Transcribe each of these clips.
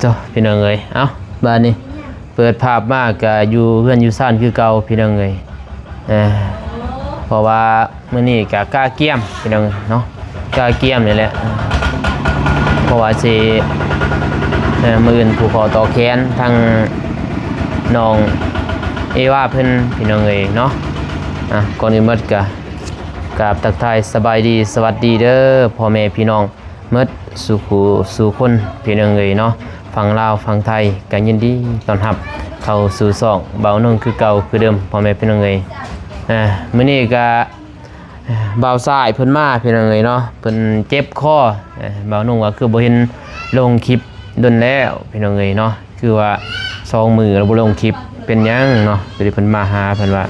ໂອ້ ພີ່ນ້ອງເອີຍ ເອົ້າ ບາດນີ້ເປີດພາບມາກະຢູ່ເຮືອນຢູ່ຊານຄືເກົ່າ ພີ່ນ້ອງເອີຍ. ເອີ ເພາະວ່າມື້ນີ້ກະກະກຽມ ພີ່ນ້ອງເອີຍເນາະ ກະກຽມນີ້ແຫຼະ ເພາະວ່າຊິ ເອີ ມື້ອື່ນຜູກຄໍຕໍ່ແຂນທາງນ້ອງເອວາເພິ່ນ ພີ່ນ້ອງເອີຍເນາະ. ອາ ກ່ອນອື່ນໝົດກະກາບທັກທາຍສະບາຍດີ ສະຫວັດດີເດີພໍ່ແມ່ພີ່ນ້ອງ ໝົດສູ່ຜູ້ສູ່ຄົນ ພີ່ນ້ອງເອີຍເນາະ ຝັ່ງລາວຝັ່ງໄທ ກໍຍິນດີຕ້ອນຮັບເຂົ້າສູ່ຊ່ອງບ່າວນົງຄືເກົ່າຄືເດີມ ພໍ່ແມ່ພີ່ນ້ອງເອີຍ. ເອີ ມື້ນີ້ກໍ ເອີ ບ່າວຊາຍເພິ່ນມາ ພີ່ນ້ອງເອີຍເນາະ ເພິ່ນເຈັບຄໍ ເອີ ບ່າວນົງວ່າຄືບໍ່ເຫັນລົງຄລິບດົນແລ້ວ ພີ່ນ້ອງເອີຍເນາະ ຄືວ່າສອງມື້ແລ້ວບໍ່ລົງຄລິບ ເປັນຫຍັງເນາະ? ກໍເລີຍເພິ່ນມາຫາ ເພິ່ນວ່າ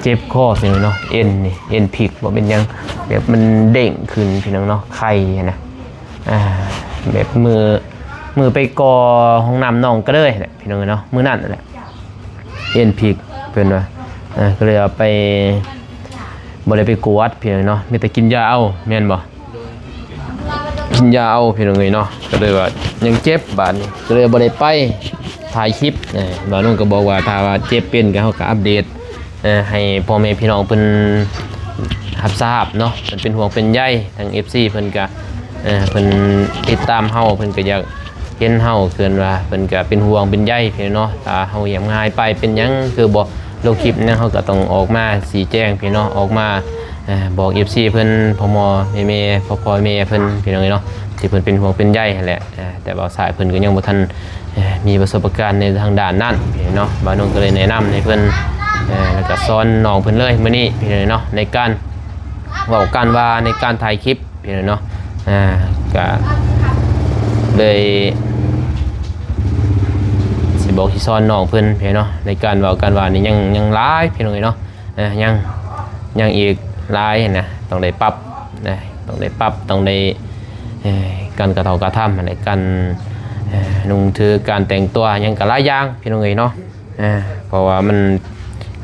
ເຈັບຄໍ ພີ່ນ້ອງເນາະ ເອັນນີ້ ເອັນພິກບໍ່ ເປັນຫຍັງ ແບບມັນເດ້ງຂຶ້ນ ພີ່ນ້ອງເນາະ ໄຄຫັ້ນນະ ອ່າ ແບບມື້ ມື້ໄປກໍ່ຫ້ອງນ້ຳນ້ອງກໍເລີຍແຫຼະ ພີ່ນ້ອງເນາະ ມື້ນັ້ນແຫຼະ ເອັນພິກ ເພິ່ນວ່າ ອ່າ ກໍເລີຍເອົາໄປ ບໍ່ໄດ້ໄປກວດ ພີ່ນ້ອງເນາະ ມີແຕ່ກິນຢາເອົາ ແມ່ນບໍ່? ກິນຢາເອົາ ພີ່ນ້ອງເອີຍເນາະ ກໍເລີຍວ່າຍັງເຈັບ ບາດນີ້ກໍເລີຍບໍ່ໄດ້ໄປຖ່າຍຄລິບ. ເອີ ບ່າວນົງກໍບອກວ່າ ຖ້າວ່າເຈັບເປັນກໍເຮົາກໍອັບເດດ ເອີ ໃຫ້ພໍ່ແມ່ພີ່ນ້ອງເພິ່ນຮັບຊາບເນາະ ເພິ່ນເປັນຫ່ວງເປັນໃຍ ທາງເອັຟຊີເພິ່ນກໍ ເອີ ເພິ່ນຕິດຕາມເຮົາ ເພິ່ນກໍຢາກເຫັນເຮົາ ເພິ່ນວ່າເພິ່ນກໍເປັນຫ່ວງເປັນໃຍ ພີ່ນ້ອງເນາະ ຖ້າເຮົາຫຽບງາຍໄປ ເປັນຫຍັງຄືບໍ່ ລົງຄລິບຫຍັງ ເຮົາກໍຕ້ອງອອກມາຊີ້ແຈງ ພີ່ນ້ອງເນາະ ອອກມາ ເອີ ບອກເອັຟຊີເພິ່ນ ພໍ່ໆແມ່ໆ ພໍ່ໆແມ່ເພິ່ນ ພີ່ນ້ອງເອີຍເນາະ ທີ່ເພິ່ນເປັນຫ່ວງເປັນໃຍຫັ້ນແຫຼະ. ເອີ ແຕ່ບ່າວຊາຍເພິ່ນກໍຍັງບໍ່ທັນ ເອີ ມີປະສົບປະການໃນທາງດ້ານນັ້ນ ພີ່ນ້ອງເນາະ ບ່າວນົງກໍເລີຍແນະນຳໃຫ້ເພິ່ນ ເອີ ແລ້ວກໍສອນນ້ອງເພິ່ນເລີຍມື້ນີ້ ພີ່ນ້ອງເນາະ ໃນການເວົ້າການວ່າ ໃນການຖ່າຍຄລິບ ພີ່ນ້ອງເນາະ ອ່າ ກະເລີຍຊິບອກຊິສອນນ້ອງເພິ່ນ ພີ່ນ້ອງເນາະ ໃນການເວົ້າການວ່ານີ້ຍັງ ຍັງຫຼາຍ ພີ່ນ້ອງເອີຍເນາະ ເອີ ຍັງ ຍັງອີກຫຼາຍຫັ້ນນະ ຕ້ອງໄດ້ປັບນະ ຕ້ອງໄດ້ປັບ ຕ້ອງໄດ້ ເອີ ການກະເທົາກະທຳຫັ້ນແຫຼະ ການ ເອີ ນຸ່ງຖື ການແຕ່ງຕົວຫຍັງກະຫຼາຍຢ່າງ ພີ່ນ້ອງເອີຍເນາະ. ອ່າ ເພາະວ່າມັນ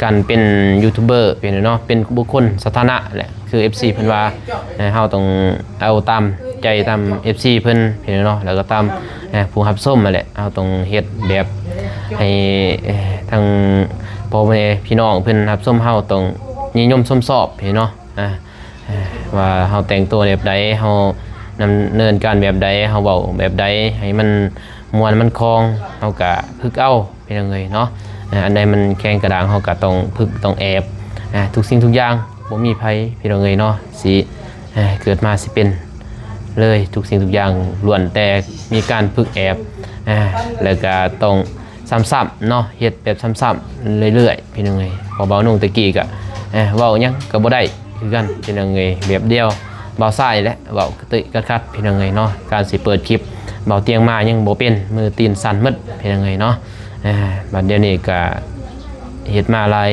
ການເປັນຢູທູບເບີ ພີ່ນ້ອງເນາະ ເປັນບຸກຄົນສາທາລະນະແຫຼະ ຄືເອັຟຊີເພິ່ນວ່າ ເອີ ເຮົາຕ້ອງເອົາຕາມໃຈຕາມເອັຟຊີເພິ່ນ ພີ່ນ້ອງເນາະ ແລ້ວກໍຕາມ ເອີ ຜູ້ຮັບຊົມຫັ້ນແຫຼະ ເຮົາຕ້ອງເຮັດແບບໃຫ້ ເອີ ທັງພໍ່ແມ່ພີ່ນ້ອງເພິ່ນຮັບຊົມ ເຮົາຕ້ອງນິຍົມຊົມຊອບ ພີ່ນ້ອງເນາະ ອ່າ ເອີ ວ່າເຮົາແຕ່ງຕົວແບບໃດ ເຮົາດຳເນີນການແບບໃດ ເຮົາເວົ້າແບບໃດ ໃຫ້ມັນມ່ວນມັນຄ່ອງ ເຮົາກະຝຶກເອົາ ພີ່ນ້ອງເອີຍເນາະ ເອີ ອັນໃດມັນແຂງກະດ້າງ ເຮົາກະຕ້ອງຝຶກຕ້ອງແອບ ອ່າ ທຸກສິ່ງທຸກຢ່າງ ບໍ່ມີໃຜ ພີ່ນ້ອງເອີຍເນາະ ຊິ ເອີ ເກີດມາຊິເປັນເລີຍ ທຸກສິ່ງທຸກຢ່າງລ້ວນແຕ່ມີການຝຶກແອບ ອ່າ ແລ້ວກະຕ້ອງຊ້ຳໆເນາະ ເຮັດແບບຊ້ຳໆເລື້ອຍໆ ພີ່ນ້ອງເອີຍ ເພາະບ່າວນົງແຕ່ກີ້ກະ ເອີ ເວົ້າຫຍັງກະບໍ່ໄດ້ຄືກັນ ພີ່ນ້ອງເອີຍ ແບບດຽວບ່າວຊາຍແຫຼະ ເວົ້າກະຕິກະຂັດ ພີ່ນ້ອງເອີຍເນາະ ການຊິເປີດຄລິບ ບ່າວຕຽງມາຍັງບໍ່ເປັນ ມືຕີນສັ່ນໝົດ ພີ່ນ້ອງເອີຍເນາະ ເອີ ບັດດຽວນີ້ກະເຮັດມາຫຼາຍ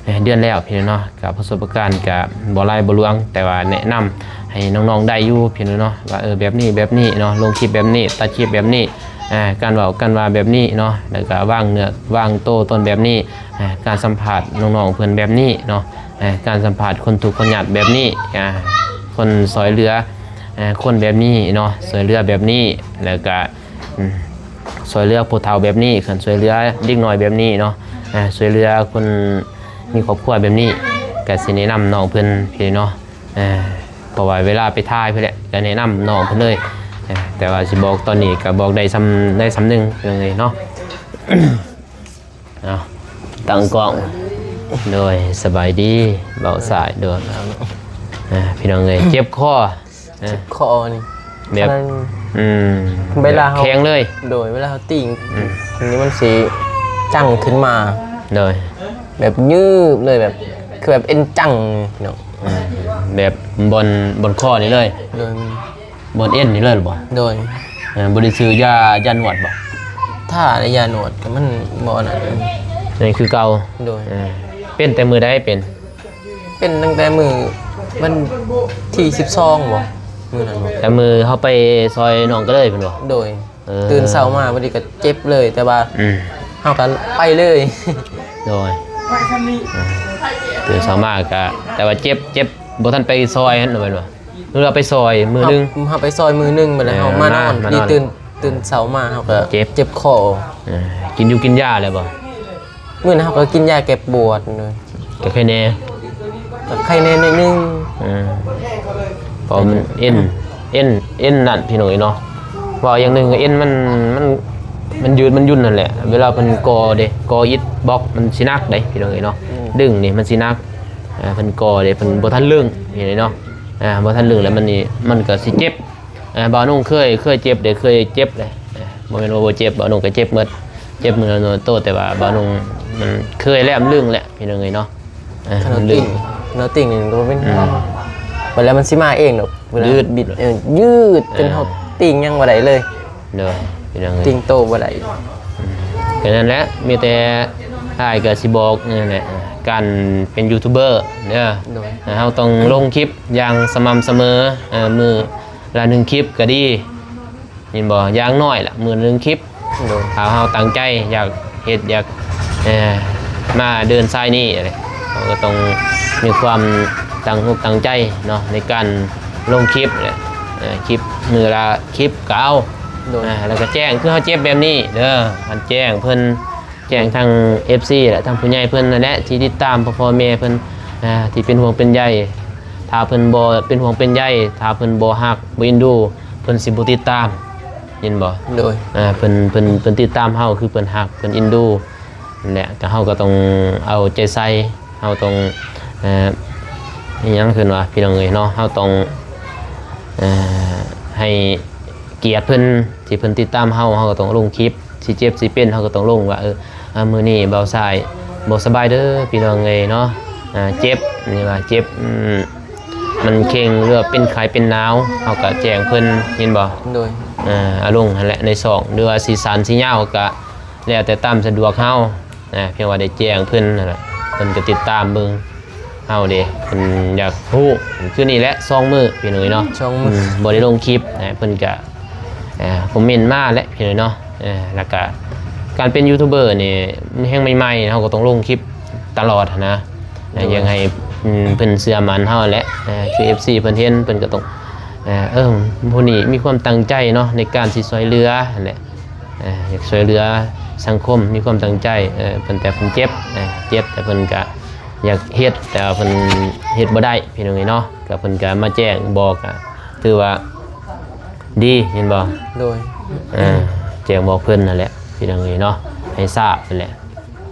ເອີ ເດືອນແລ້ວ ພີ່ນ້ອງເນາະ ກະປະສົບປະການກະບໍ່ຫຼາຍບໍ່ຫຼວງ ແຕ່ວ່າແນະນຳໃຫ້ນ້ອງໆໄດ້ຢູ່ ພີ່ນ້ອງເນາະ ວ່າ ເອີ ແບບນີ້ແບບນີ້ເນາະ ລົງຄລິບແບບນີ້ ຕັດຄລິບແບບນີ້ ອ່າ ການເວົ້າການວ່າແບບນີ້ເນາະ ແລ້ວກະວາງເນື້ອວາງໂຕຕົນແບບນີ້ ອ່າ ການສຳພາດນ້ອງໆເພິ່ນແບບນີ້ເນາະ ອ່າ ການສຳພາດຄົນທຸກຄົນຍາກແບບນີ້ ອ່າ ຄົນຊ່ອຍເຫຼືອ ອ່າ ຄົນແບບນີ້ເນາະ ຊ່ອຍເຫຼືອແບບນີ້ ແລ້ວກະ ອືມ ຊ່ອຍເຫຼືອຜູ້ເຖົ້າແບບນີ້ ຄັນຊ່ອຍເຫຼືອເດັກນ້ອຍແບບນີ້ເນາະ ອ່າ ຊ່ອຍເຫຼືອຄົນມີຄອບຄົວແບບນີ້ ກະຊິແນະນຳນ້ອງເພິ່ນພີ້ເນາະ ເພາະວ່າເວລາໄປຖ່າຍພຸ້ນແຫຼະ ກະແນະນຳນ້ອງເພິ່ນເລີຍ ແຕ່ວ່າຊິບອກຕອນນີ້ກະບອກໄດ້ຊ່ຳ ໄດ້ຊ່ຳໜຶ່ງເລີຍເນາະ. ເອົາ ຕັ້ງກ້ອງ ໂດຍ ສະບາຍດີ ເບົາສາຍ ໂດຍ ພີ່ນ້ອງເອີຍ ເຈັບຄໍ ເຈັບຄໍນີ້ ແບບ ອືມ ເວລາເຮົາ ແຂງເລີຍ ໂດຍ ເວລາເຮົາຕີງ ອືມ ອັນນີ້ມັນຊິຈັງຂຶ້ນມາ ໂດຍ ແບບຍືບເລີຍ ແບບ ຄືແບບເອັນຈັງເນາະ ອືມ ແບບບ່ອນ ບ່ອນຄໍນີ້ເລີຍ ໂດຍ ບ່ອນເອັນນີ້ເລີຍບໍ່ ໂດຍ ເອີ ບໍ່ໄດ້ຊື້ຢາ ຢານວດບໍ່ ຖ້າໄດ້ຢານວດກໍມັນບໍ່ອັນນັ້ນ ຍັງຄືເກົ່າ ໂດຍ ເອີ ເປັນແຕ່ມື້ໃດເປັນ? ເປັນຕັ້ງແຕ່ມື້ວັນທີສິບສອງບໍ່ ມື້ນັ້ນບໍ່ ແຕ່ມື້ເຮົາໄປຊ່ອຍນ້ອງກໍເລີຍພຸ້ນບໍ່ ໂດຍ ເອີ ຕື່ນເຊົ້າມາພໍດີກໍເຈັບເລີຍ ແຕ່ວ່າ ອືມ ເຮົາກໍໄປເລີຍ ໂດຍ ເອີ ຕື່ນເຊົ້າມາກໍ ແຕ່ວ່າເຈັບ ເຈັບບໍ່ທັນໄປຊ່ອຍຫັ້ນແມ່ນບໍ່ ຫຼືວ່າໄປຊ່ອຍມື້ໜຶ່ງ ເຮົາ ເຮົາໄປຊ່ອຍມື້ໜຶ່ງ ບັດນັ້ນ ເອີ ເຮົາມານອນ ມາ ມານອນ ພໍດີຕື່ນ ຕື່ນເຊົ້າມາເຮົາກໍເຈັບ ເຈັບຄໍ. ເອີ ກິນຢູ່ກິນຢາແລ້ວບໍ່? ມື້ນັ້ນເຮົາກໍກິນຢາແກ້ປວດໂດຍ. ກໍໄຄແດ່? ກໍໄຄແດ່ໜ້ອຍໜຶ່ງ. ເອີ ເພາະມັນເອັນ ເອັນ ເອັນນັ້ນພີ່ນ້ອງເອີຍເນາະ. ເວົ້າຢ່າງໜຶ່ງກໍເອັນມັນ ມັນ ມັນຍືດມັນຫຍຸ້ນນັ້ນແຫຼະ. ເວລາເພິ່ນກໍ່ເດ້ ກໍ່ອິດບລັອກມັນຊິໜັກເດ້ພີ່ນ້ອງເອີຍເນາະ. ອືມ ດຶງນີ້ມັນຊິໜັກ. ອ່າ ເພິ່ນກໍ່ເດ້ ເພິ່ນບໍ່ທັນລຶ້ງ ເຫັນເນາະ. ອ່າ ບໍ່ທັນລຶ້ງແລ້ວມັນນີ້ ມັນກໍຊິເຈັບ. ອ່າ ບ່າວໜຸ່ງເຄີຍ ເຄີຍເຈັບເດ້ ເຄີຍເຈັບເດ້. ອ່າ ບໍ່ແມ່ນວ່າບໍ່ເຈັບ ບ່າວໜຸ່ງກໍເຈັບໝົດ ເຈັບມື້ລະໂຕ ແຕ່ວ່າບ່າວໜຸ່ງມັນເຄີຍແລ້ວ ມັນລຶ້ງແລ້ວພີ່ນ້ອງເອີຍເນາະ. ອ່າ ຄັນເຮົາຕິ່ງ ມັນດຶງ ເຮົາຕິ່ງນີ້ກໍບໍ່ເປັນຫຍັງ. ອ່າ ບັດແລ້ວມັນຊິມາເອງດອກ ເວລາຍືດ ບິດ ເອີ ຍືດ ເອີ ຈົນເຮົາຕິ່ງຫຍັງບໍ່ໄດ້ເລີຍ. ໂດຍ ພີ່ນ້ອງເອີຍ ຕິ່ງໂຕບໍ່ໄດ້. ອືມ ກໍນັ້ນແຫຼະ ມີແຕ່ອ້າຍກໍຊິບອກນັ້ນແຫຼະ ການເປັນຢູທູບເບີເດີ ໂດຍ ເຮົາຕ້ອງລົງຄລິບຢ່າງສະໝ່ຳສະເໝີ ເອີ ມື້ລະໜຶ່ງຄລິບກໍດີ ເຫັນບໍ່? ຢ່າງໜ້ອຍລະມື້ລະໜຶ່ງຄລິບ. ໂດຍ ຖ້າເຮົາຕັ້ງໃຈຢາກເຮັດ ຢາກ ເອີ ມາເດີນສາຍນີ້ ເຮົາກໍຕ້ອງມີຄວາມຕັ້ງອົກຕັ້ງໃຈເນາະ ໃນການລົງຄລິບ ເອີ ຄລິບມື້ລະຄລິບກໍເອົາ. ໂດຍ ອ່າ ແລ້ວກໍແຈ້ງ ຄືເຮົາເຈັບແບບນີ້ເດີ ຄັນແຈ້ງເພິ່ນ ແຈ້ງທາງເອັຟຊີ ແລະ ທາງຜູ້ໃຫຍ່ເພິ່ນນັ້ນແຫຼະ ທີ່ຕິດຕາມພໍ່ໆແມ່ເພິ່ນ ອ່າ ທີ່ເປັນຫ່ວງເປັນໃຍ. ຖ້າເພິ່ນບໍ່ເປັນຫ່ວງເປັນໃຍ ຖ້າເພິ່ນບໍ່ຮັກ ບໍ່ເອັນດູ ເພິ່ນຊິບໍ່ຕິດຕາມ ເຫັນບໍ່? ໂດຍ ອ່າ ເພິ່ນ ເພິ່ນ ເພິ່ນຕິດຕາມເຮົາ ຄືເພິ່ນຮັກ ເພິ່ນເອັນດູ ແລະ ກໍເຮົາກໍຕ້ອງເອົາໃຈໃສ່ ເຮົາຕ້ອງ ເອີ ອີຫຍັງເພິ່ນວ່າ ພີ່ນ້ອງເອີຍເນາະ ເຮົາຕ້ອງ ເອີ ໃຫ້ກຽດເພິ່ນ ທີ່ເພິ່ນຕິດຕາມເຮົາ ເຮົາກໍຕ້ອງລົງຄລິບ ຊິເຈັບຊິເປັນ ເຮົາກໍຕ້ອງລົງວ່າ ເອີ ອ່າ ມື້ນີ້ບ່າວຊາຍບໍ່ສະບາຍເດີພີ່ນ້ອງເອີຍເນາະ ອ່າ ເຈັບ ນີ້ວ່າເຈັບ ອືມ ມັນເຄັ່ງ ຫຼືວ່າເປັນໄຂ້ເປັນໜາວ ເຮົາກໍແຈ້ງເພິ່ນ ເຫັນບໍ່? ໂດຍ ເອີ ເອົາລົງຫັ້ນແຫຼະໃນຊ່ອງ ຫຼືວ່າຊິສັ້ນຊິຍາວກໍແລ້ວແຕ່ຕາມສະດວກເຮົາ ອ່າ ພຽງວ່າໄດ້ແຈ້ງເພິ່ນຫັ້ນແຫຼະ ເພິ່ນກໍຕິດຕາມເບິ່ງ ເຮົາເດ້ ເພິ່ນຢາກຮູ້ ຄືນີ້ແຫຼະ ສອງມື້ພີ່ນ້ອງເອີຍເນາະ ສອງມື້ ອືມ ບໍ່ໄດ້ລົງຄລິບ ເພິ່ນກະ ເອີ ຄອມເມັນມາແຫຼະພີ່ນ້ອງເນາະ. ເອີ ແລ້ວກະການເປັນຢູທູບເບີນີ້ ແຮ່ງໃໝ່ໆ ເຮົາກໍຕ້ອງລົງຄລິບຕະຫຼອດຫັ້ນນະ ໂດຍ ຢາກໃຫ້ ອືມ ເພິ່ນເຊື່ອໝັ້ນເຮົາແຫຼະ ເອີ ຄືເອັຟຊີເພິ່ນເຫັນ ເພິ່ນກໍຕ້ອງ ເອີ ເອີ ຜູ້ນີ້ມີຄວາມຕັ້ງໃຈເນາະ ໃນການຊິຊ່ວຍເຫຼືອຫັ້ນແຫຼະ ເອີ ຢາກຊ່ວຍເຫຼືອສັງຄົມ ມີຄວາມຕັ້ງໃຈ ເອີ ເພິ່ນ ແຕ່ເພິ່ນເຈັບ ເອີ ເຈັບ ແຕ່ເພິ່ນກະ ຢາກເຮັດ ແຕ່ວ່າເພິ່ນເຮັດບໍ່ໄດ້ພີ່ນ້ອງເອີຍເນາະ ກໍເພິ່ນກໍມາແຈ້ງບອກ ກໍຖືວ່າດີ ເຫັນບໍ່? ໂດຍ ເອີ ແຈ້ງບອກເພິ່ນນັ້ນແຫຼະພີ່ນ້ອງເອີຍເນາະ ໃຫ້ຊາບນັ້ນແຫຼະ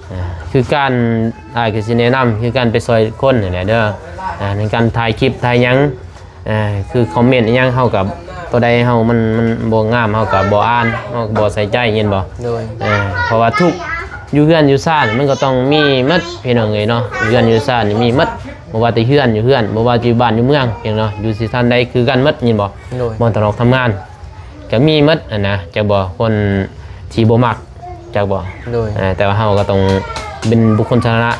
ເອີ ຄືການ ອ້າຍກໍຊິແນະນຳ ຄືການໄປຊ່ອຍຄົນນັ້ນແຫຼະເດີ ເອີ ໃນການຖ່າຍຄລິບຖ່າຍຫຍັງ ເອີ ຄືຄອມເມັນອີ່ຫຍັງເຮົາກໍ ຕົວໃດເຮົາມັນ ມັນບໍ່ງາມເຮົາກໍບໍ່ອ່ານ ເຮົາກໍບໍ່ໃສ່ໃຈ ເຫັນບໍ່? ໂດຍ ເອີ ເພາະວ່າທຸກຢູ່ເຮືອນຢູ່ຊານມັນກໍຕ້ອງມີໝົດພີ່ນ້ອງເອີຍເນາະ ຢູ່ເຮືອນຢູ່ຊານນີ້ມີໝົດ ບໍ່ວ່າແຕ່ເຮືອນຢູ່ເຮືອນ ບໍ່ວ່າຢູ່ບ້ານຢູ່ເມືອງ ເຫັນເນາະ ຢູ່ທີ່ທ່ານໃດຄືກັນໝົດ ເຫັນບໍ່? ໂດຍ ບ່ອນທຳງານ ທຳງານກໍມີໝົດຫັ້ນນະ ຈັກບໍ່? ຄົນທີ່ບໍ່ມັກ ຈັກບໍ່? ໂດຍ ເອີ ແຕ່ວ່າເຮົາກໍຕ້ອງເປັນບຸກຄົນສາທາລະນະ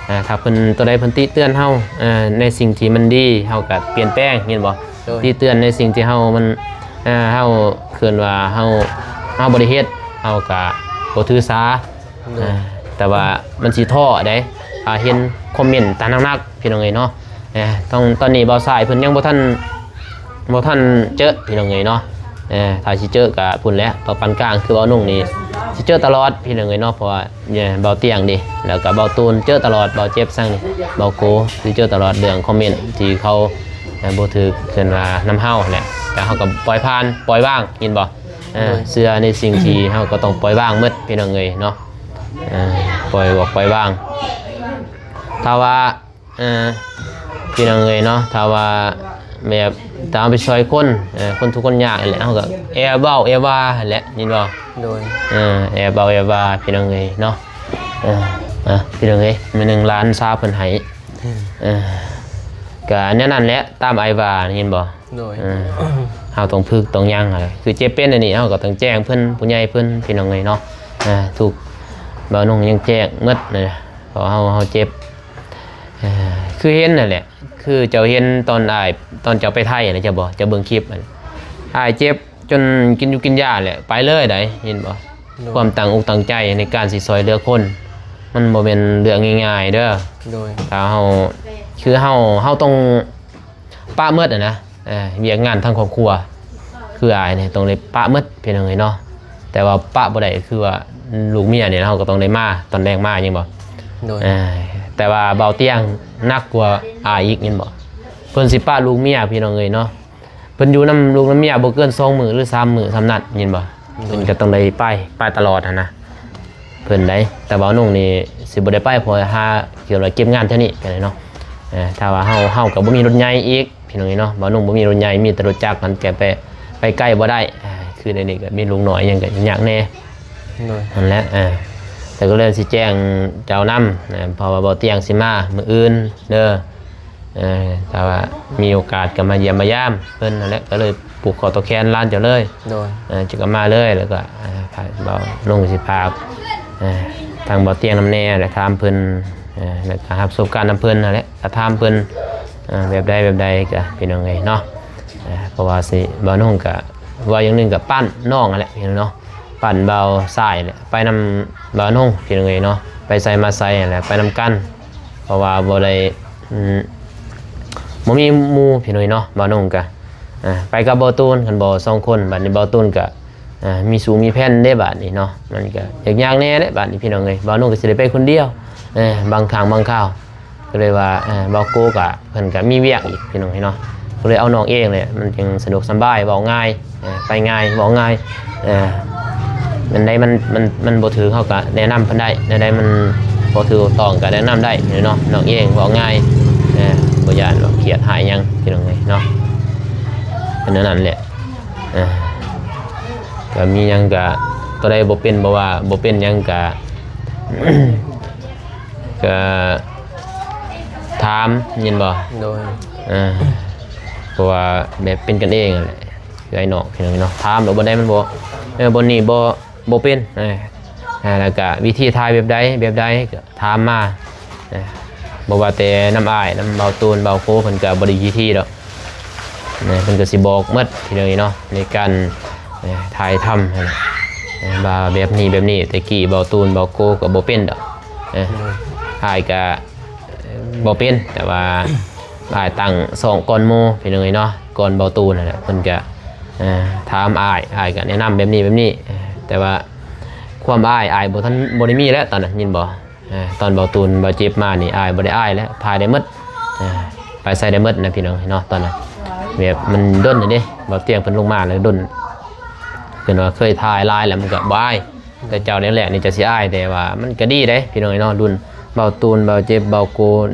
ເອີ ຖ້າເພິ່ນ ຕົວໃດເພິ່ນຕິເຕືອນເຮົາ ເອີ ໃນສິ່ງທີ່ມັນດີ ເຮົາກໍປ່ຽນແປງ ເຫັນບໍ່? ໂດຍ ຕິເຕືອນໃນສິ່ງທີ່ເຮົາມັນ ເອີ ເຮົາເອີ້ນວ່າເຮົາ ເຮົາບໍ່ໄດ້ເຮັດ ເຮົາກໍບໍ່ຖືສາ ໂດຍ ເອີ ແຕ່ວ່າມັນຊິທໍ້ໃດ ຖ້າເຫັນຄອມເມັນຕາໜັກໆ ພີ່ນ້ອງເອີຍເນາະ ເອີ ຕ້ອງ ຕອນນີ້ບ່າວຊາຍເພິ່ນຍັງບໍ່ທັນ ບໍ່ທັນເຈີພີ່ນ້ອງເອີຍເນາະ ເອີ ຖ້າຊິເຈີກໍພຸ້ນແຫຼະ ຕໍ່ປານກາງ ຄືບ່າວໜຸ່ງນີ້ຊິເຈີຕະຫຼອດພີ່ນ້ອງເອີຍເນາະ ເພາະວ່າບ່າວຕຽງເດ້ ແລ້ວກໍບ່າວຕູນເຈີຕະຫຼອດ ບ່າວເຈັບສັງນີ້ ບ່າວໂກຊິເຈີຕະຫຼອດ ເລື່ອງຄອມເມັນທີ່ເຂົາ ເອີ ບໍ່ຖືກເພິ່ນວ່ານຳເຮົາແຫຼະ ແຕ່ເຮົາກໍປ່ອຍຜ່ານ ປ່ອຍວາງ ເຫັນບໍ່? ເອີ ໂດຍ ເຊື່ອໃນສິ່ງທີ່ເຮົາກໍຕ້ອງປ່ອຍວາງໝົດພີ່ນ້ອງເອີຍເນາະ ເອີ ປ່ອຍອອກ ປ່ອຍວາງ ຖ້າວ່າ ເອີ ພີ່ນ້ອງເອີຍເນາະ ຖ້າວ່າແບບ ຖ້າເຮົາໄປຊ່ອຍຄົນ ເອີ ຄົນທຸກຄົນຍາກຫັ້ນແຫຼະ ເຮົາກໍແອບເວົ້າແອບວ່າຫັ້ນແຫຼະ ເຫັນບໍ່? ໂດຍ ເອີ ແອບເວົ້າແອບວ່າ ພີ່ນ້ອງເອີຍເນາະ ເອີ ອ່ະ ພີ່ນ້ອງເອີຍ ມື້ໜຶ່ງຫຼານສາວເພິ່ນໃຫ້ ເອີ ກໍແນວນັ້ນແຫຼະ ຕາມອ້າຍວ່າ ເຫັນບໍ່? ໂດຍ ເອີ ເຮົາຕ້ອງຝຶກຕ້ອງຫຍັງ ຄືເຈັບເປັນອັນນີ້ ເຮົາກໍຕ້ອງແຈ້ງເພິ່ນ ຜູ້ໃຫຍ່ເພິ່ນ ພີ່ນ້ອງເອີຍເນາະ ເອີ ທຸກ ບ່າວໜຸ່ງຍັງແຈ້ງໝົດນະ ເພາະເຮົາ ເຮົາເຈັບ ເອີ ຄືເຫັນນັ້ນແຫຼະ ຄືເຈົ້າເຫັນຕອນອ້າຍ ຕອນເຈົ້າໄປໄທນະ ເຈົ້າບໍ່ ເຈົ້າເບິ່ງຄລິບ ອ້າຍເຈັບຈົນກິນຢູ່ກິນຢາແຫຼະ ໄປເລີຍໃດ ເຫັນບໍ່? ໂດຍ ຄວາມຕັ້ງອົກຕັ້ງໃຈໃນການຊິຊ່ອຍເຫຼືອຄົນ ມັນບໍ່ແມ່ນເລື່ອງງ່າຍໆເດີ ໂດຍ ຖ້າເຮົາ ຄືເຮົາ ເຮົາຕ້ອງ ປະໝົດຫັ້ນນະ ເອີ ວຽກງານທາງຄອບຄົວ ຄືອ້າຍນີ້ຕ້ອງໄດ້ປະໝົດ ພີ່ນ້ອງເອີຍເນາະ ຕ່ວ່າປະບໍ່ໄດ້ ຄືວ່າລູກເມຍນີ້ ເຮົາກໍຕ້ອງໄດ້ມາຕອນແລງມາ ແມ່ນບໍ່? ໂດຍ ເອີ ແຕ່ວ່າເບົາຕຽງໜັກກວ່າອ້າຍອີກ ແມ່ນບໍ່? ເພິ່ນຊິປະລູກເມຍ ພີ່ນ້ອງເອີຍເນາະ ເພິ່ນຢູ່ນຳລູກນຳເມຍບໍ່ເກີນສອງມື້ ຫຼື ສາມມື້ສ່ຳນັ້ນ ແມ່ນບໍ່? ໂດຍ ເພິ່ນກໍຕ້ອງໄດ້ໄປ ໄປຕະຫຼອດຫັ້ນນະ ເພິ່ນໃດ໋. ແຕ່ເບົາໜຸ່ງນີ້ຊິບໍ່ໄດ້ໄປ ເພາະຫາ ເກັບງານແຖວນີ້ກໍໄດ້ເນາະ. ເອີ ຖ້າວ່າເຮົາ ເຮົາກໍບໍ່ມີລົດໃຫຍ່ອີກ ພີ່ນ້ອງເອີຍເນາະ ເບົາໜຸ່ງບໍ່ມີລົດໃຫຍ່ ມີແຕ່ລົດຈັກຫັ້ນ ແຕ່ໄປ ໄປໄກບໍ່ໄດ້. ເອີ ຄືດຽວນີ້ກໍມີລູກນ້ອຍຫຍັງກໍຍາກແດ່. ໂດຍ ຫັ້ນແຫຼະ. ເອີ ແຕ່ກໍເລີຍຊິແຈ້ງເຈົ້ານຳ ເອີ ເພາະວ່າເບົາຕຽງຊິມາມື້ອື່ນເດີ. ເອີ ຖ້າວ່າມີໂອກາດກໍມາຢ້ຽມມາຢາມເພິ່ນຫັ້ນແຫຼະ ກໍເລີຍຜູກຂໍ້ຕໍ່ແຂນຫຼານເຈົ້າເລີຍ. ໂດຍ ເອີ ເຈົ້າກໍມາເລີຍ ແລ້ວກໍ ເອີ ເບົາໜຸ່ງຊິຝາກ ເອີ ທາງເບົາຕຽງນຳແດ່ ແລະ ຖາມເພິ່ນ ເອີ ແລ້ວກໍຮັບປະສົບການນຳເພິ່ນຫັ້ນແຫຼະ ກໍຖາມເພິ່ນ ເອີ ແບບໃດແບບໃດ ກໍ ພີ່ນ້ອງເອີຍເນາະ. ເອີ ເພາະວ່າຊິ ເບົາໜຸ່ງກໍເວົ້າຢ່າງໜຶ່ງກໍປ້ານນ້ອງຫັ້ນແຫຼະ ພີ່ນ້ອງເນາະ ປ້ານເບົາຊາຍແຫຼະ ໄປນຳເບົາໜຸ່ງ ພີ່ນ້ອງເອີຍເນາະ ໄປໃສມາໃສຫັ້ນແຫຼະ ໄປນຳກັນ. ເພາະວ່າບໍ່ໄດ້ ອືມ ບໍ່ມີໝູ່ ພີ່ນ້ອງເອີຍເນາະ ເບົາໜຸ່ງກໍ ອ່າ ໄປກັບເບົາຕູນ ຄັນບໍ່ສອງຄົນ ບາດນີ້ເບົາຕູນກໍ ອ່າ ມີຊູ້ມີແຜນເດ້ ບາດນີ້ເນາະ ມັນກໍຍາກໆແດ່ແຫຼະ ບາດນີ້ ພີ່ນ້ອງເອີຍ. ເບົາໜຸ່ງກໍຊິໄດ້ໄປຄົນດຽວ ເອີ ບາງຄັ້ງບາງຄາວ ກໍເລີຍວ່າ ເອີ ເບົາໂກກໍ ເພິ່ນກໍມີວຽກອີກ ພີ່ນ້ອງເອີຍເນາະ ກໍເລີຍເອົານ້ອງເອງແຫຼະ ມັນຈຶ່ງສະດວກສະບາຍ ເວົ້າງ່າຍ ເອີ ໄປງ່າຍ ເວົ້າງ່າຍ. ເອີ ອັນໃດມັນ ມັນ ມັນບໍ່ຖືກ ເຮົາກໍແນະນຳເພິ່ນໄດ້ ແນວໃດມັນບໍ່ຖືກຕ້ອງກໍແນະນຳໄດ້ເນາະ ນ້ອງເອງເວົ້າງ່າຍ. ເອີ ບໍ່ຢ້ານວ່າຄຽດຮ້າຍຫຍັງ ພີ່ນ້ອງເອີຍເນາະ ເປັນແນວນັ້ນແຫຼະ. ເອີ ກໍມີຫຍັງກໍ ຕົວໃດບໍ່ເປັນ ບໍ່ວ່າບໍ່ເປັນຫຍັງກໍ ກໍຖາມ ແມ່ນບໍ່? ໂດຍ ເອີ ເພາະວ່າແບບເປັນກັນເອງຫັ້ນແຫຼະ ເອື້ອຍນ້ອງ ພີ່ນ້ອງເນາະ ຖາມແລ້ວບ່ອນໃດມັນບໍ່ ເອີ ບ່ອນນີ້ບໍ່ ບໍ່ເປັນ ເອີ ແລ້ວກໍວິທີຖ່າຍແບບໃດ ແບບໃດ ກໍຖາມມາ. ເອີ ບໍ່ວ່າແຕ່ນຳອ້າຍ ນຳເບົາຕູນ ເບົາໂກ ເພິ່ນກໍບໍລິວິທີດອກ ເພິ່ນກໍຊິບອກໝົດ ພີ່ນ້ອງເນາະ ໃນການ ເອີ ຖ່າຍທຳຫັ້ນນະ ເອີ ວ່າແບບນີ້ແບບນີ້. ແຕ່ກີ້ເບົາຕູນ ເບົາໂກ ກໍບໍ່ເປັນດອກ ເອີ ອ້າຍກໍບໍ່ເປັນ ແຕ່ວ່າອ້າຍຕັ້ງຊ່ອງກ່ອນໝູ່ ພີ່ນ້ອງເອີຍເນາະ ກ່ອນເບົາຕູນຫັ້ນແຫຼະ. ເພິ່ນກໍ ເອີ ຖາມອ້າຍ ອ້າຍກໍແນະນຳແບບນີ້ແບບນີ້ ເອີ ແຕ່ວ່າຄວາມອາຍ ອາຍບໍ່ທັນ ບໍ່ໄດ້ມີແລ້ວຕອນນັ້ນ ຍິນບໍ່? ເອີ ຕອນເບົາຕູນ ເບົາເຈັບມານີ້ ອາຍບໍ່ໄດ້ອາຍແລ້ວ ຖ່າຍໄດ້ໝົດ ເອີ ໄປໃສໄດ້ໝົດນະ ພີ່ນ້ອງເນາະ. ຕອນນັ້ນແບບມັນດົນແລ້ວເດ້ ເບົາຕຽງເພິ່ນລົງມາແລ້ວດົນ ເພິ່ນວ່າເຄີຍຖ່າຍຫຼາຍແລ້ວມັນກໍບໍ່ອາຍ ແຕ່ເຈົ້າແລກໆນີ້ເຈົ້າຊິອາຍ ແຕ່ວ່າມັນກໍດີເດ້ ພີ່ນ້ອງເນາະ. ລຸ້ນເບົາຕູນ ເບົາເຈັບ ເບົາໂກ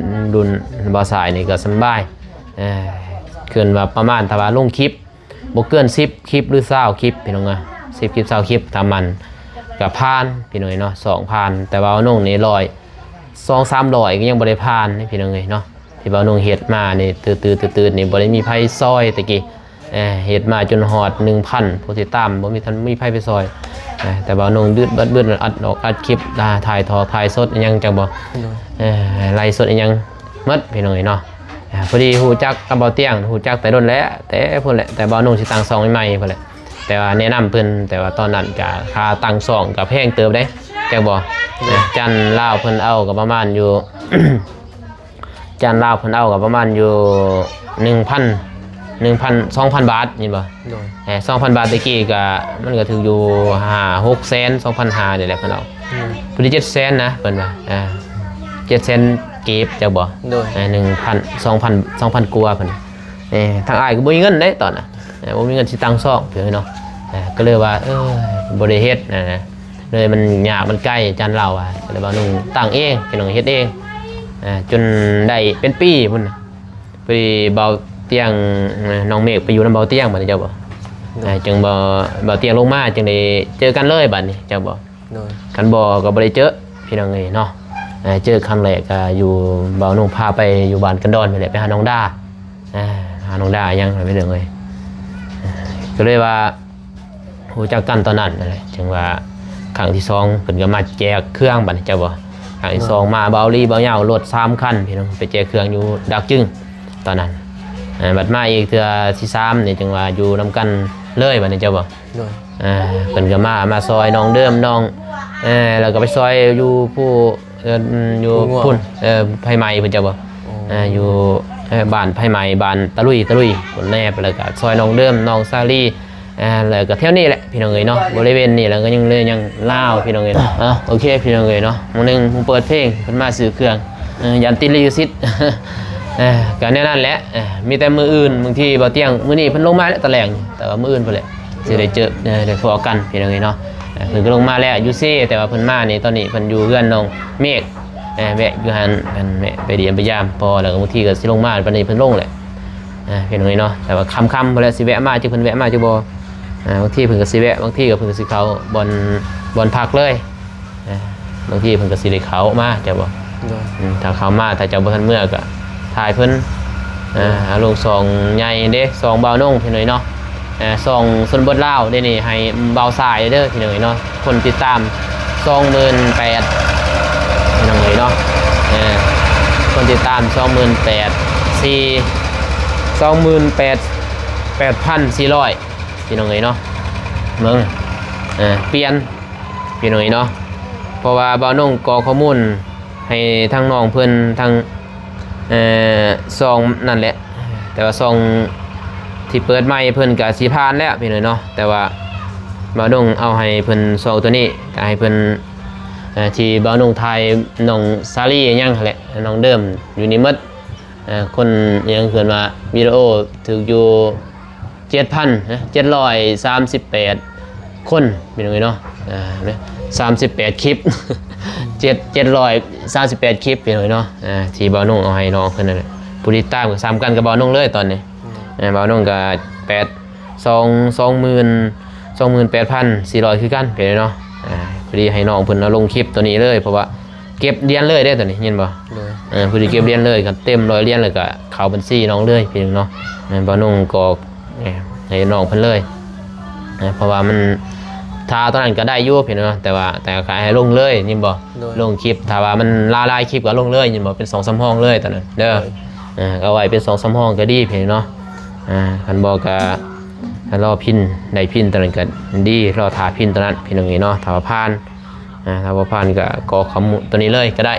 ລຸ້ນເບົາສາຍນີ້ກໍສະບາຍ ເອີ ເກີນວ່າປະມານ ຖ້າວ່າລົງຄລິບ ບໍ່ເກີນສິບຄລິບ ຫຼື ຊາວຄລິບ ພີ່ນ້ອງເອີຍ ສິບຄລິບ ຊາວຄລິບ ຕາມມັນກະຜ່ານ ພີ່ນ້ອງເອີຍເນາະ ສອງຜ່ານ. ແຕ່ວ່ານ້ອງນີ້ຮ້ອຍ ສອງສາມຮ້ອຍກໍຍັງບໍ່ໄດ້ຜ່ານເດ້ ພີ່ນ້ອງເອີຍເນາະ. ທີ່ວ່ານ້ອງເຮັດມານີ້ ຕື້ໆໆໆນີ້ ບໍ່ໄດ້ມີໃຜຊ່ອຍແຕ່ກີ້ ເອີ ເຮັດມາຈົນຮອດໜຶ່ງພັນຜູ້ຕິດຕາມ ບໍ່ມີ ທັນມີໃຜໄປຊ່ອຍ ເອີ ແຕ່ວ່ານ້ອງດືດບັດບຶດ ອັດອອກອັດຄລິບ ຖ່າຍທໍ່ ຖ່າຍສົດອີ່ຫຍັງ ຈັກບໍ່ ໂດຍ ເອີ ໄລຟ໌ສົດອີ່ຫຍັງໝົດ ພີ່ນ້ອງເອີຍເນາະ. ອ່າ ພໍດີຮູ້ຈັກກັບເບົາຕຽງ ຮູ້ຈັກແຕ່ດົນແຫຼະ ແຕ່ພຸ້ນແຫຼະ ແຕ່ເບົາໜຸ່ງຊິຕັ້ງຊ່ອງໃໝ່ໆພຸ້ນແຫຼະ. ແຕ່ວ່າແນະນຳເພິ່ນ ແຕ່ວ່າຕອນນັ້ນກະຄ່າຕັ້ງຊ່ອງກະແພງເຕີບເດ້ ຈັກບໍ່? ໂດຍ ອ່າ ຈັນລາວເພິ່ນເອົາກະປະມານຢູ່ ຈັນລາວເພິ່ນເອົາກະປະມານຢູ່ໜຶ່ງພັນ ໜຶ່ງພັນ ສອງພັນບາດ ແມ່ນບໍ່? ໂດຍ ເອີ ສອງພັນບາດແຕ່ກີ້ກະ ມັນກະຖືກຢູ່ຫ້າຫົກແສນ ສອງພັນຫ້ານີ້ແຫຼະເພິ່ນເອົາ ອືມ ພໍດີເຈັດແສນນະ ເພິ່ນວ່າ ອ່າ ເຈັດແສນກີບ ຈັກບໍ່? ໂດຍ ເອີ ໜຶ່ງພັນ ສອງພັນ ສອງພັນກວ່າເພິ່ນ ເອີ ທາງອ້າຍກໍບໍ່ມີເງິນເດ້ຕອນນັ້ນ ເອີ ບໍ່ມີເງິນຊິຕັ້ງຊ່ອງເພິ່ນເນາະ ເອີ ກໍເລີຍວ່າ ເອີ ບໍ່ໄດ້ເຮັດນະ ເລີຍມັນຍາກມັນໄກ ຈັນລາວວ່າ ກໍເລີຍວ່າໜຶ່ງຕັ້ງເອງ ພີ່ນ້ອງເຮັດເອງ ເອີ ຈົນໄດ້ເປັນປີພຸ້ນນະ ພໍດີເບົາຕຽງ ນ້ອງເມກໄປຢູ່ນຳເບົາຕຽງ ບາດນີ້ເຈົ້າບໍ່ ໂດຍ ເອີ ຈຶ່ງບໍ່ ເບົາຕຽງລົງມາ ຈຶ່ງໄດ້ເຈີກັນເລີຍບາດນີ້ ເຈົ້າບໍ່? ໂດຍ ຄັນບໍ່ກໍບໍ່ໄດ້ເຈີ ພີ່ນ້ອງເອີຍເນາະ. ເອີ ເຈີຄັ້ງແລກກໍຢູ່ ເບົາໜຸ່ງພາໄປຢູ່ບ້ານກັນດອນນີ້ແຫຼະ ໄປຫານ້ອງດາ ເອີ ຫານ້ອງດາຫຍັງ ພີ່ນ້ອງເອີຍ ກໍເລີຍວ່າຮູ້ຈັກກັນຕອນນັ້ນນັ້ນແຫຼະ ຈຶ່ງວ່າຄັ້ງທີສອງເພິ່ນກໍມາແຈກເຄື່ອງ ບາດນີ້ເຈົ້າບໍ່? ຄັ້ງທີສອງ ໂດຍ ມາເບົາລີເບົາຍາວ ລົດສາມຄັນ ພີ່ນ້ອງ ໄປແຈກເຄື່ອງຢູ່ດາກຈຶງຕອນນັ້ນ ເອີ ບັດມາອີກເທື່ອທີສາມນີ້ ຈຶ່ງວ່າຢູ່ນຳກັນເລີຍ ບາດນີ້ເຈົ້າບໍ່? ໂດຍ ອ່າ ເພິ່ນກໍມາ ມາຊ່ອຍນ້ອງເດີມ ນ້ອງ ເອີ ແລ້ວກໍໄປຊ່ອຍຢູ່ຜູ້ ເອີ ຢູ່ ຜູ້ງົວ ພຸ້ນ ເອີ ໄຟໄໝ້ເພິ່ນ ເຈົ້າບໍ່? ໂອ້ ເອີ ຢູ່ ເອີ ບ້ານໄຟໄໝ້ ບ້ານຕະລຸຍ ຕະລຸຍພຸ້ນແດ່ ແລ້ວກໍຊ່ອຍນ້ອງເດີມ ນ້ອງສາລີ ອ່າ ແລ້ວກໍແຖວນີ້ແຫຼະພີ່ນ້ອງເອີຍເນາະ ບໍລິເວນນີ້ ແລ້ວກໍຍັງເຫຼືອຍັງລາວພີ່ນ້ອງເອີຍເນາະ. ເອົາ ໂອເຄພີ່ນ້ອງເອີຍເນາະ ມື້ໜຶ່ງເພິ່ນເປີດເພງ ເພິ່ນມາຊື້ເຄື່ອງ ເອີ ຢ້ານຕິດລິຂະສິດ ເອີ ກໍແນວນັ້ນແຫຼະ ເອີ ມີແຕ່ມື້ອື່ນ ບາງທີບໍ່ຕຽງ ມື້ນີ້ເພິ່ນລົງມາແລ້ວຕອນແລງ ແຕ່ວ່າມື້ອື່ນພຸ້ນແຫຼະ ຊິໄດ້ເຈີ ເອີ ໄດ້ພໍ້ກັນພີ່ນ້ອງເອີຍເນາະ. ເອີ ເພິ່ນກໍລົງມາແລ້ວຢູ່ເຊ ແຕ່ວ່າເພິ່ນມານີ້ ຕອນນີ້ເພິ່ນຢູ່ເຮືອນນ້ອງເມກ ເອີ ແວະຢູ່ຫັ້ນ ແມ່ນແວະໄປຢ້ຽມໄປຢາມພໍ້ ແລ້ວກໍບາງທີກໍຊິລົງມາ ປານນີ້ເພິ່ນລົງແຫຼະ ເອີ ພີ່ນ້ອງເອີຍເນາະ. ແຕ່ວ່າຄ່ຳໆ ພຸ້ນແຫຼະ ຊິແວະມາ ຈັກເພິ່ນແວະມາຈັກບໍ່ ເອີ ບາງທີເພິ່ນກໍຊິແວະ ບາງທີກໍເພິ່ນກໍຊິເຂົ້າບ່ອນ ບ່ອນພັກເລີຍ ເອີ ບາງທີເພິ່ນກໍຊິໄດ້ເຂົ້າມາ ເຈົ້າບໍ່? ໂດຍ ອືມ ຖ້າເຂົ້າມາ ຖ້າເຈົ້າບໍ່ທັນເມືອກໍຖ່າຍເພິ່ນ ເອີ ໂດຍ ເອົາລົງຊ່ອງໃຫຍ່ເດ້ ຊ່ອງບ່າວນົງພີ່ນ້ອງເອີຍເນາະ ເອີ ຊ່ອງຊົນບົດລາວເດ້ນີ້ ໃຫ້ບ່າວຊາຍເດີພີ່ນ້ອງເອີຍເນາະ. ຄົນຕິດຕາມສອງໝື່ນແປດ ພີ່ນ້ອງເອີຍເນາະ ເອີ ຄົນຕິດຕາມສອງໝື່ນແປດ ສີ່ ສອງໝື່ນແປດ ແປດພັນສີ່ຮ້ອຍ ພີ່ນ້ອງເອີຍເນາະ. ເບິ່ງ ເອີ ປ່ຽນ ພີ່ນ້ອງເອີຍເນາະ ເພາະວ່າບ່າວນົງກໍຂໍ້ມູນໃຫ້ທາງນ້ອງເພິ່ນ ທາງ ເອີ ຊ່ອງນັ້ນແຫຼະ ແຕ່ວ່າຊ່ອງທີ່ເປີດໃໝ່ເພິ່ນກະຊິຜ່ານແລ້ວພີ່ນ້ອງເນາະ. ແຕ່ວ່າບ່າວນົງເອົາໃຫ້ເພິ່ນຊ່ອງໂຕນີ້ ກະໃຫ້ເພິ່ນ ເອີ ທີ່ບ່າວນົງຖ່າຍນ້ອງສາລີຫຍັງຫັ້ນແຫຼະ ນ້ອງເດີມຢູ່ນີ້ໝົດ ເອີ ຄົນຫຍັງເອີ້ນວ່າວິດີໂອຖືກຢູ່ ເຈັດພັນ ເຈັດຮ້ອຍສາມສິບແປດຄົນ ພີ່ນ້ອງເອີຍເນາະ ເອີ ສາມສິບແປດຄລິບ ເຈັດ ເຈັດຮ້ອຍສາມສິບແປດຄລິບ ພີ່ນ້ອງເອີຍເນາະ ເອີ ທີ່ບ່າວນົງເອົາໃຫ້ນ້ອງເພິ່ນນັ້ນແຫຼະ. ຜູ້ຕິດຕາມກໍສ່ຳກັນກັບບ່າວນົງເລີຍຕອນນີ້ ອືມ ເອີ ບ່າວນົງກໍແປດ ສອງ ສອງໝື່ນ ສອງໝື່ນແປດພັນສີ່ຮ້ອຍຄືກັນ ພີ່ນ້ອງເນາະ. ເອີ ພໍດີໃຫ້ນ້ອງເພິ່ນເອົາລົງຄລິບໂຕນີ້ເລີຍ ເພາະວ່າ ເກັບຫຼຽນເລີຍເດ້ໂຕນີ້ ເຫັນບໍ່? ໂດຍ ເອີ ຜູ້ທີ່ເກັບຫຼຽນເລີຍ ຄັນເຕັມຮ້ອຍຫຼຽນແລ້ວກໍເຂົ້າບັນຊີນ້ອງເລີຍພີ່ນ້ອງເນາະ. ເອີ ບ່າວນົງກໍ ເອີ ໃຫ້ນ້ອງເພິ່ນເລີຍ ເອີ ເພາະວ່າມັນ ຖ້າຕອນນັ້ນກໍໄດ້ຢູ່ພີ່ນ້ອງເນາະ ແຕ່ວ່າ ແຕ່ກໍໃຫ້ລົງເລີຍ ເຫັນບໍ່? ໂດຍ ລົງຄລິບ ຖ້າວ່າມັນຫຼາຍໆຄລິບກໍລົງເລີຍ ເຫັນບໍ່? ເປັນສອງສາມຫ້ອງເລີຍຕອນນັ້ນເດີ. ໂດຍ ເອີ ເອົາໄວ້ເປັນສອງສາມຫ້ອງກໍດີພີ່ນ້ອງເນາະ. ເອີ ຄັນບໍ່ກໍ ຖ້າລໍພິນ ໄດ້ພິນຕອນນັ້ນກໍດີ ລໍຖ້າພິນຕອນນັ້ນ ພີ່ນ້ອງເອີຍເນາະ. ຖ້າວ່າຜ່ານ ອ່າ ຖ້າບໍ່ຜ່ານກໍກໍຄອມເມັນໂຕນີ້ເລີຍກໍໄດ້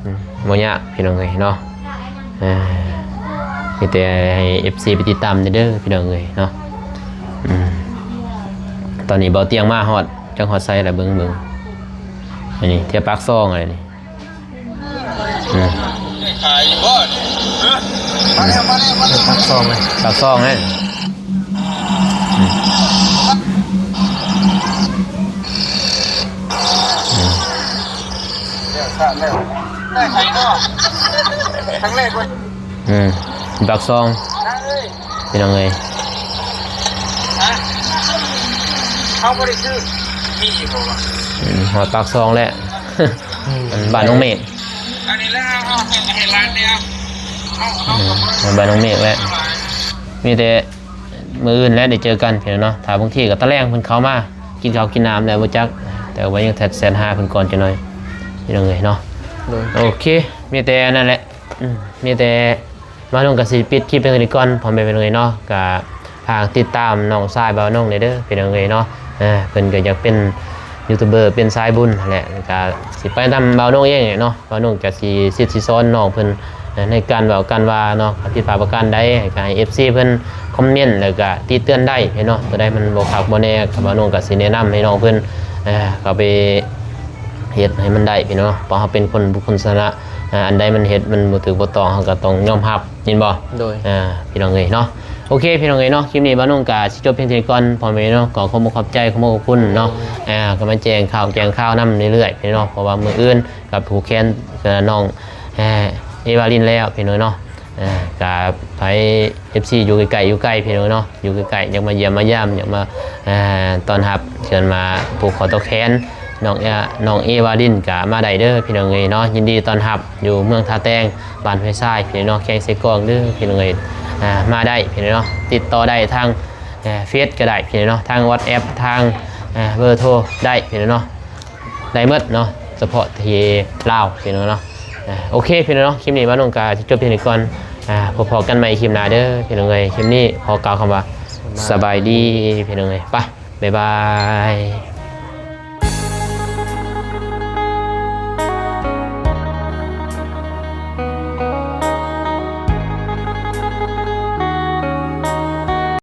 ອືມ ບໍ່ຍາກພີ່ນ້ອງເອີຍເນາະ. ອ່າ ມີແຕ່ໃຫ້ເອັຟຊີໄປຕິດຕາມແດ່ເດີພີ່ນ້ອງເອີຍເນາະ. ອືມ ຕອນນີ້ເບົາຕຽງມາຮອດ ຈັກຮອດໃສລະ ເບິ່ງ ເບິ່ງ ອັນນີ້ແຖວປາກຊ່ອງອັນນີ້. ອືມ ຂາຍຢູ່ບໍ່ນີ້? ຮະ? ມາແລ້ວ ມາແລ້ວ ມາແລ້ວ ປາກຊ່ອງເລີຍ ປາກຊ່ອງເລີຍ. ອືມ ອືມ ແລ້ວ ແລ້ວ ໄດ້ໃສເນາະ? ຄັ້ງແລກເວີຍ. ອືມ ປາກຊ່ອງ ນາງເອີຍ ພີ່ນ້ອງເອີຍ. ຮະ? ເຮົາບໍ່ໄດ້ຊື້ ມີຢູ່ບໍ່ວະ? ອືມ ຮອດປາກຊ່ອງແລ້ວ. ອືມ ບ້ານນ້ອງເມກ ອັນນີ້ແຫຼະ ເຮົາເຮັດຮ້ານແລ້ວ ເຮົາ ເຮົາ ອືມ ບ້ານນ້ອງເມກແຫຼະ. ມີແຕ່ມື້ອື່ນແຫຼະໄດ້ເຈີກັນພີ່ນ້ອງເນາະ. ຖ້າບາງທີກໍຕອນແລງເພິ່ນເຂົ້າມາກິນເຂົ້າກິນນ້ຳແລ້ວບໍ່ຈັກ ແຕ່ວ່າຍັງແຊດຫາເພິ່ນກ່ອນຈັກໜ້ອຍ ພີ່ນ້ອງເອີຍເນາະ. ໂດຍ ໂອເຄ ມີແຕ່ນັ້ນແຫຼະ ອືມ ມີແຕ່ ບ່າວນົງກໍຊິປິດຄລິບພຽງເທົ່ານີ້ກ່ອນ ພໍ່ແມ່ພີ່ນ້ອງເອີຍເນາະ. ກໍຝາກຕິດຕາມນ້ອງຊາຍບ່າວນົງແດ່ເດີພີ່ນ້ອງເອີຍເນາະ. ເອີ ເພິ່ນກໍຢາກເປັນຢູທູບເບີ ເປັນສາຍບຸນຫັ້ນແຫຼະ ກໍຊິໄປນຳບ່າວນົງເອງເນາະ. ບ່າວນົງກໍຊິສິດຊິສອນນ້ອງເພິ່ນ ໃນການເວົ້າການວ່າເນາະ. ຖ້າຜິດພາດປະການໃດ ກໍໃຫ້ເອັຟຊີເພິ່ນຄອມເມັນ ແລ້ວກໍຕິເຕືອນໄດ້ເນາະ. ຕົວໃດມັນບໍ່ຄັກບໍ່ແນ່ ບ່າວນົງກໍຊິແນະນຳໃຫ້ນ້ອງເພິ່ນ ເອີ ເຂົ້າໄປເຮັດໃຫ້ມັນໄດ້ພີ່ນ້ອງເນາະ. ເພາະເຮົາເປັນຄົນ ບຸກຄົນສາທາລະນະ ອາ ອັນໃດມັນເຮັດມັນບໍ່ຖືກບໍ່ຕ້ອງ ເຮົາກໍຕ້ອງຍອມຮັບ ແມ່ນບໍ່? ໂດຍ ອ່າ ພີ່ນ້ອງເອີຍເນາະ. ໂອເຄ ພີ່ນ້ອງເອີຍເນາະ ຄລິບນີ້ບ່າວນົງກໍຊິຈົບພຽງເທົ່ານີ້ກ່ອນ ພໍ່ແມ່ເນາະ. ກໍຂໍຂອບໃຈ ຂອບຄຸນເນາະ ອ່າ ກໍມາແຈ້ງຂ່າວແຈ້ງຂ່າວນຳເລື້ອຍໆເນາະ. ເພາະວ່າມື້ອື່ນກໍຜູກແຂນນ້ອງ ເອີ ເອວາລິນແລ້ວ ພີ່ນ້ອງເອີຍ. ອ່າ ກໍໃຜ ເອັຟຊີ ຢູ່ໃກ້ໆ ຢູ່ໄກພີ່ນ້ອງເນາະ ຢູ່ໃກ້ໆ ຢາກມາຢ້ຽມມາຢາມ ຢາກມາ ອ່າ ຕ້ອນຮັບ ເຊີນມາຜູກຂໍ້ຕໍ່ແຂນນ້ອງ ເອີ ນ້ອງເອວາລິນ ກໍມາໄດ້ເດີພີ່ນ້ອງເອີຍເນາະ. ຍິນດີຕ້ອນຮັບຢູ່ເມືອງທ່າແຕງ ບ້ານຫ້ວຍຊາຍພີ່ນ້ອງເນາະ ແຂວງເຊກອງເດີພີ່ນ້ອງເອີຍ. ອ່າ ມາໄດ້ພີ່ນ້ອງເນາະ ຕິດຕໍ່ໄດ້ທາງ ເອີ ເຟສກໍໄດ້ພີ່ນ້ອງເນາະ ທາງວັອດແອັບ ທາງ ເອີ ເບີໂທໄດ້ພີ່ນ້ອງເນາະ ໄດ້ໝົດເນາະ ສະເພາະທີ່ລາວພີ່ນ້ອງເນາະ. ອ່າ ໂອເຄພີ່ນ້ອງເນາະ ຄລິບນີ້ບ່າວນົງກໍຊິຈົບພຽງເທົ່ານີ້ກ່ອນ. ອ່າ ພົບພໍ້ກັນໃໝ່ຄລິບໜ້າເດີພີ່ນ້ອງເອີຍ. ຄລິບນີ້ຂໍກ່າວຄຳວ່າ ສະບາຍດີພີ່ນ້ອງເອີຍ. ໄປ ບາຍບາຍ.